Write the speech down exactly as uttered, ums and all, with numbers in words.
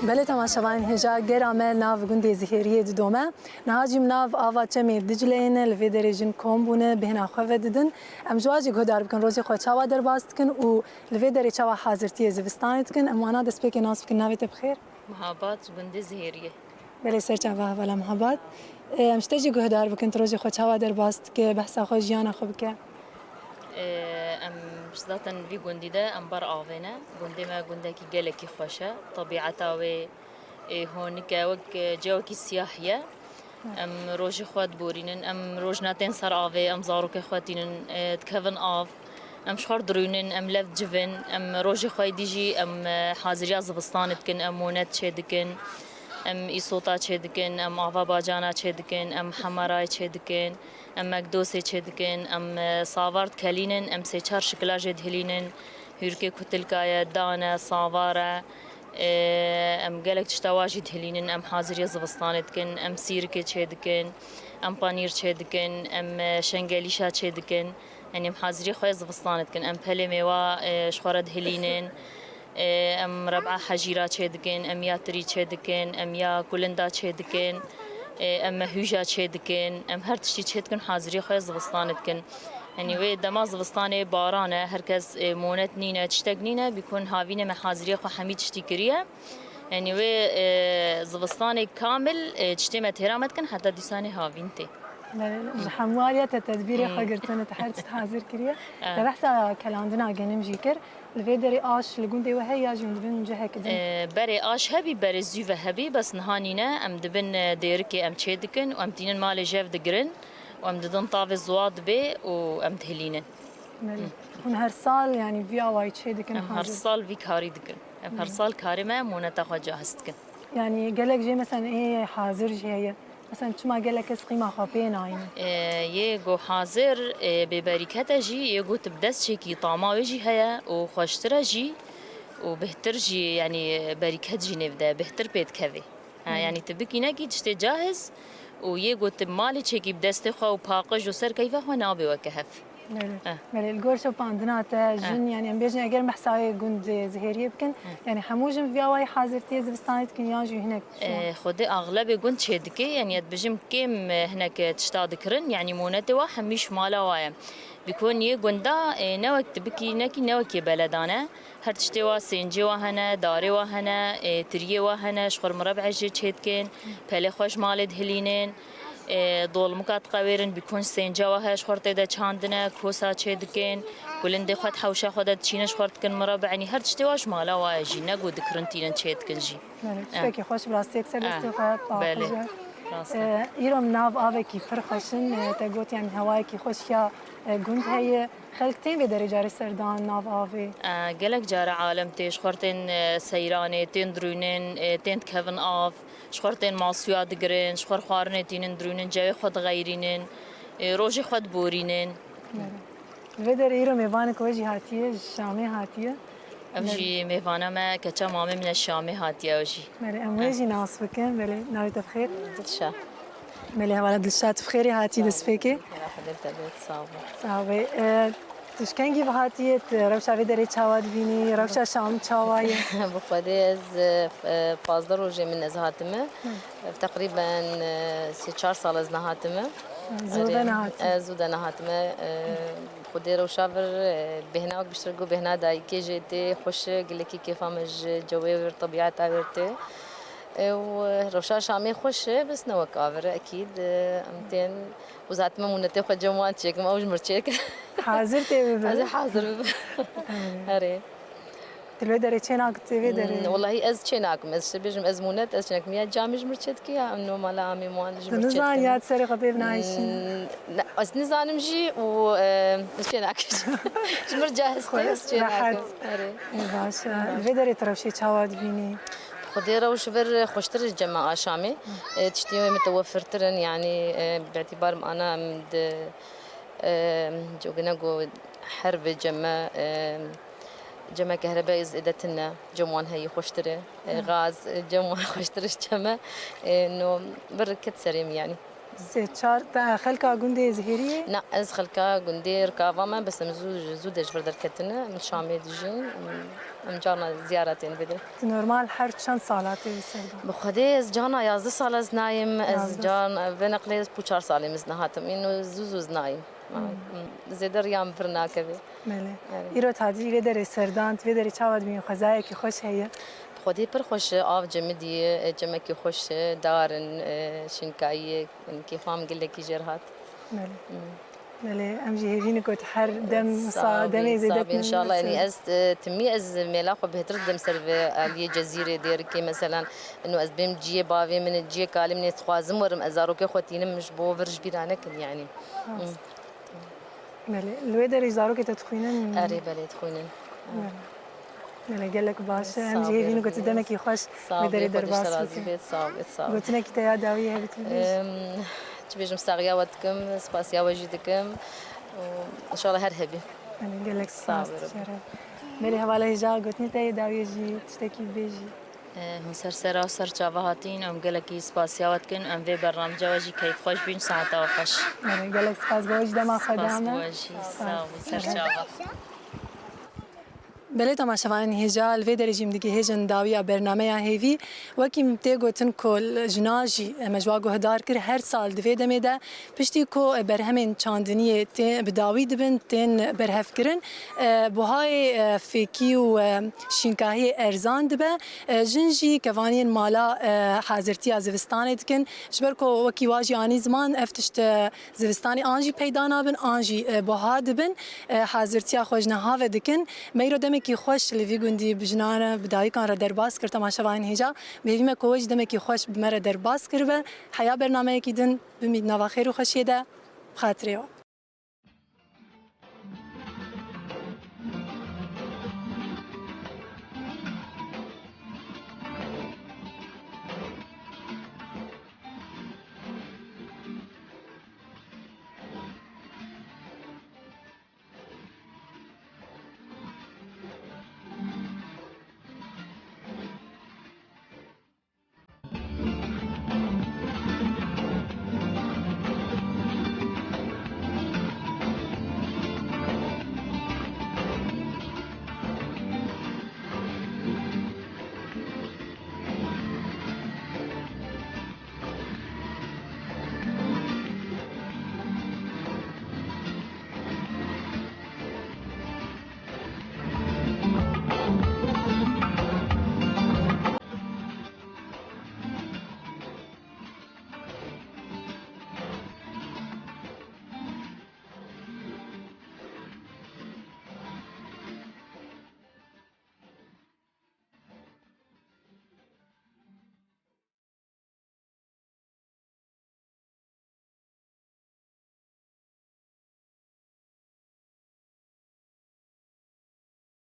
Belê temaşevanên hêja, gera me nav gundê Zihêriyê didome. Niha jî em nav ava çemê Dicleyê ne, li vê derê jin kom bûne, bêhna xwe vedidin. Em ji wan jî guhdar bikin, rojê xwe çawa derbas dikin û li vê derê çawa hazirtiyê zivistanê dikin. Em wana destpêkê nas bikin, navê te bi xêr? Mihabat, ji gundê Zihêriyê. Belê, ser çava hevala Mihabat. Em ji te jî guhdar bikin, tu rojê xwe çawa derbas dike, behsa xwe, jiyana xwe bike. Em zaten vî gundî de em ber avê ne. Gundê me gundekî gelekî xweş e. Tebîeta wê ê honik e, wek, e, cewekî siyah ye. Em rojê xwe diborînin, em rojna tên ser avê, em zarokê xwe tînin, e, dikevin av. Em ji xwe re dirûnin, em lev dicivin, em rojê xwe dî jî em, e, haziriya zivistanê dikin, em monet çêdikin, em îsota çêdikin, em ava bacana çêdikin, em hemerayê çêdikin, em mekdosê çêdikin, em, e, savar dikelînin, em sê çar şikila jê dihilînin, hûrikê kutilka ye, dan e, savar e, e, em gelek tişta wa jî dihilînin, em haziriya zivistanê dikin, em sîrikê çêdikin, em panîr çêdikin, em, e, şengelîşa çêdikin. Yanî em hazirî xwe yê zivistanê dikin. Em pelê mêwa, e, ji xwe re dihilînin. E, em reb'a hejîra çêdikin, em ya tirî çêdikin, em ya kulinda çêdikin, e, em mehûja çêdikin, em her tiştî çêdikin, hazirî xwe yê zivistanê dikin. Yanî wê dema zivistanê baran e, her kes, e, monet nîne, tiştek nîne, bîkun havînê me hazirî xwe hemî tiştî kiriye. Yanî wê, e, zivistanê kamil, e, tiştê me têra me dikin, heta dîsanê havîn tê. Belê, ji hemû aliya te tedbîrê xwe girtine, te her tişt hazir kiriye. Eh. Te behsa kelandina genim jî kir. Li vê derê aş li gundê we heye ya jî hûn dibin cihekî din? E, berê aş hebî, berê zû ve hebî, bes niha nîne. Em dibin, e, dêrikê em çê dikin û em tînin malê jev digirin û em didin tavê ziwa dibê û em dihilînin. Belê. Hûn her sal, yanî, vî awayî çê dikin? Em her hazir sal vî karî dikin. Em her sal karê me moneta xwe cahiz dikin. Yanî gelek jê, mesela, ê hazir jî heye. Mesela, çima gelek kes qîma xwe pê nayînin? Ê, yê ku hazir, ê, bêberîket e jî, yê ku tu bi dest çêkî tama wê jî heye û xweştir e jî û bêhtir jî, yanî, berîket jî nêv de, bêhtir pê dikevê. Ha, yanî tu bikî nekî tiştê cahiz û yê ku tu malê çêkî bi destê xwe û paqij û ser keyfa xwe nabe weke hev. Belê. Eh. Belê, li gor şopandina te, eh, jin, yanî em bêjin eger behsa wê gund, e, Zihêriyê bikin, eh, yanî hemû jin vî awayî hazirtiyê zivistanê dikin yan jî hinek? Eh, Xwedê axlebê gund çê dike, yanî ez dibêjim kêm, e, hinek, e, tişta dikirin, yanî monetê wa hemî ji mala wa ye. Bîkon yê gunda, e, ne wek tu bikî nekî, ne wek yê beledan e. Her tiştê wa, sêncê wa hene, darê wa hene, e, tiriyê wa hene, ji xwe re mireb'e jê çêdikin, pelê xwe ji malê dihilînin, e, dolmika diqewêrin, bîkon sênca wa heye, ji xwe re tê de çandine, kosa çêdikin, kulindê xwe di hewşa xwe de diçîne, ji xwe re dikin mireb'e, yanî her tiştê wa ji mala wa ye jî, ne ku dikirin tînin çêdikin jî. Belê, tiştekî xweş, bi rastî yek ser destê xwe paqij e. Belê, rast e. E, îro em nav avekî pir xweş in, e, te got, yanî hewayekî xweş ya, e, gund heye. Xelk tên vê derê carê serdan nav avê? E, gelek care alem tê, ji xwe tên, e, seyranê, tên dirûnin, e, tên dikevin av, ji xwe tên masûya digirin, ji xwe xwarinê tînin dirûnin, cewê xwe dixeyrînin, e, rojê xwe diborînin. Belê. Li vê derê îro mêvanek we jî hatiye, ji Şamê hatiye. Ev jî mêvana me, keça mamê min e, Şamê hatiye ew jî. Belê, em wê jî nas bikin. Belê, navê te bi xêr? Dilşa. Belê, hevala Dilşa, tu bi xêrê hatî destpêkê. Xêra Xwedê te bê, sağ ol. Sağ ol. E, tu ji kengî ve hatiyê, tu rewşa vê derê çawa dibînî, rewşa Şam çawa ye? Bi Xwedê ez, e, e, pazdeh rojê min ez hatime. Hı. Teqrîben, e, sê çar sal ez nehatime. Zû de nehatî. E, zû de nehatime. E, Xwedê rewşa vir, e, bêhna wek biştir ku bêhna dayikê jê tê xweş e, gelekî kêfa me ji cewê vir, tebîeta vir tê. E, û rewşa Şamê xweş e, bes ne wek avir e, ekîd. E, em tên, û zaten me mûnetê xwe cem wan çêkim, ew ji mir çêk. Hazir tê bibin. Ez ê hazir bibim. Erê. Erê. Tu li vê derê çê nakî, tu vê derê? Hmm, welahi ez çê nakim. Ez şibêjim ez mûnet, ez çê nakim. Ya camî ji mir çêdikî ya em no mala amê wan ji mir çêdikin. Tu nizan ya serê xwe pê binayîşî? Hmm, ne, ez nizanim jî û, e, ez çê nakim. Ji mir cahiztir, ez çê nakim. Erê. E, baş e. Li vê derê tu rewşê çawa dibînî? Xwedê rewş vir xweştir ji cema a Şamê. E, tiştê wê mitewefirtir in, yanî, e, bi îtîbar em ana em di, e, cogine ku her bi ceme, e, Cem e kehrebe zêde tune, cem wan heyî xweştir e. E, gaz, e, cem wan xweştir e ji cem e. E, no, vir ket serê min, yanî. Sê çar, te xelka gundê Zihêriyê? Na, ez xelka gundê Rikava me, bes em zû, zû de ji vir derketine. Em Şamê dijîn. Em, Em carna ziyara tên vê derê. Tu normal her çend sala tê wê serdan? Bi Xwedê ez carna yazdeh sal ez nayim. Ez Yazdeh. Carna vê neqlê ez pû çar salê min ez nehatim. Îno zû zû ez nayim. Hmm. Zêde riya min vir nakeve. Belê. Evet. Îro tadî vê derê serdan, vê derê çawa dibînî, xwezayekî xweş heye? Bi Xwedê pir xweş e, av cemidî ye, cemekî xweş e, dar in, e, şînkayî ye, kêfa min gelekî jêr hat. Belê. Hmm. Belê, em jî hêvî ne ku tu her dem sa-, demê zêde. Sağ ol, sağ ol. Înşallah, yanî ez, e, timî ez mêla xwe bêhtir didim ser vê aliyê Cezîrê, Dêrikê, meselan, ino ez bêm ciyê bavê min, ciyê kalê min ê dixwazim werim, ez zarokê xwe tînim, min ji bo vir ji bîra nekin, yanî. Rast. Hmm. Belê, li wê derê zarokê te dixwînin? Erê, belê, dixwînin. Belê. Belê, gelek baş e. Em jî hêvî ne ku tu demekî xweş wê derê derbas bike. Sağ ol, Xwedê ji te razî bê. Sağ ol, sağ ol. Gotinekî te ya dawî hebe tu bêjî? Em, çi bêjim, saxiya we dikim, spasiya we jî dikim. Û înşallah her hebî. Belê, gelek spas, Rabbî. Belê, hevala hêja, gotinê te yê dawî jî tiştekî bibêjî? Em ser sera û ser çava hatîn, em gelekî spasiya we dikin, em vê bernamca we jî keyfxweş bîn, saeta we xweş. Belê, gelek spas, bo we jî dema xwe da me. Spas bo we jî, sağ ol, ser çava. Belê temaşevanên hêja, li vê derê jî em digihêjin dawiya bernameya hêvî. Wekî min tê gotin ku li jina jî me ji wa guhdar kir, her sal di vê demê de piştî ku berhemên çandiniyê tê bi dawî dibin, tên berhevkirin, e, buhayê, e, fêkî û, e, şînkahiyê erzan dibe. E, jin jî kevaniyên mala, e, hazirtiya zivistanê dikin. Ji ber ku wekî wa jî anî ziman, ev tişt, e, zivistanê an jî peyda nabin, an jî, e, buha dibin, e, hazirtiya xwe ji niha ve dikin. Me îro demekî xweş li vî gundî bi jinan re, bi dayikan re derbas kir, temaşevanên hêja. Bi hêvî me ku we jî demekî xweş bi me re derbas kiribe. Heya bernameyekî din bimî di nava xêr û xweşiyê de, bi xatirê we.